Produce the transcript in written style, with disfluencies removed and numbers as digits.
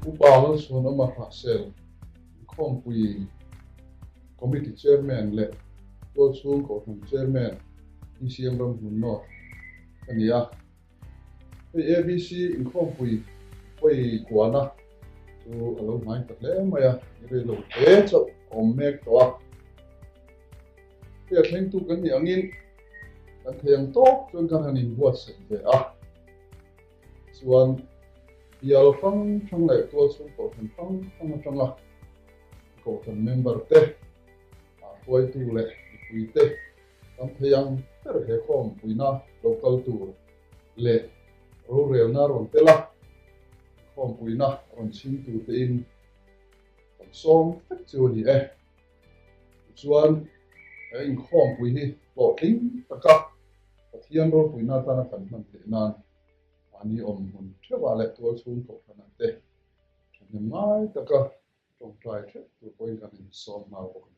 Upa Lalchhuanawma Hrahsel Inkhawmpui Committee Chairman leh Tualchhung Kohhran Chairman BCM Ramhmun North ka ni a. Hei ABC Inkhawmpui pawi kuana chu a lo hnai ta hle mai a, ni rei lo hle chauh a awm mek tawh a. Hei a thlengtu kan nih angin kan thei ang tawk chuan kan han inbuatsaih ve a. Chuan bial hrang hrang leh tualchhung kohhran hrang hrang atanga kohhran member te, hruaitu leh mipui te kan thei ang ber he khawmpuina lo kal tur leh rorelna rawn tel a, khawmpuina rawn chhim tur tein kan sawm vek chu a ni e. Tichuan he inkhawmpui hi hlawhtling taka Pathian ropuina atana kan hman theih nan mahni awm hmun theuhah leh tualchhung kohhranah te thahnem ngai taka tawngtai theuh tur pawhin kan insawm nghal bawk a ni.